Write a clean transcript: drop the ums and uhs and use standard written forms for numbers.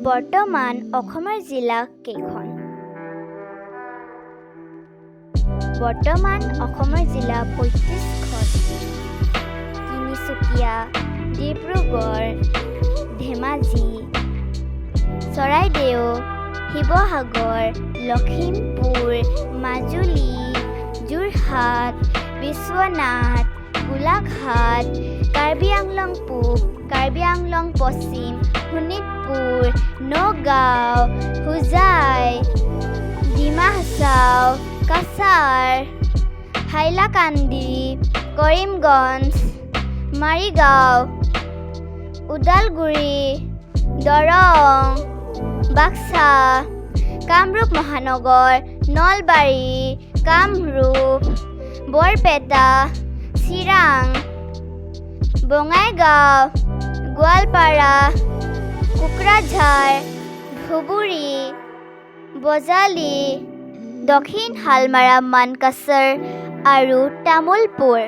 বৰ্তমান অসমৰ জিলা কেইখন? বৰ্তমান অসমৰ জিলা 35খন। তিনিচুকীয়া, ডিব্ৰুগড়, ধেমাজি, চৰাইদেউ, শিৱসাগৰ, লখিমপুৰ, মাজুলী, যোৰহাট, বিশ্বনাথ, গোলাঘাট, কাৰ্বি আংলং পূব, কাৰ্বি আংলং পশ্চিম, শোণিতপুৰ, নগাঁও, হোজাই, ডিমা হাছাও, কাছাৰ, হাইলাকান্দি, কৰিমগঞ্জ, মাৰিগাঁও, ওদালগুৰি, দৰং, বাক্সা, কামৰূপ মহানগৰ, নলবাৰী, কামৰূপ, বৰপেটা, চিৰাং, বঙাইগাঁও, গোৱালপাৰা, কোকৰাঝাৰ, ধুবুৰী, বজালী, দক্ষিণ শালমাৰা মানকাচৰ আৰু তামুলপুৰ।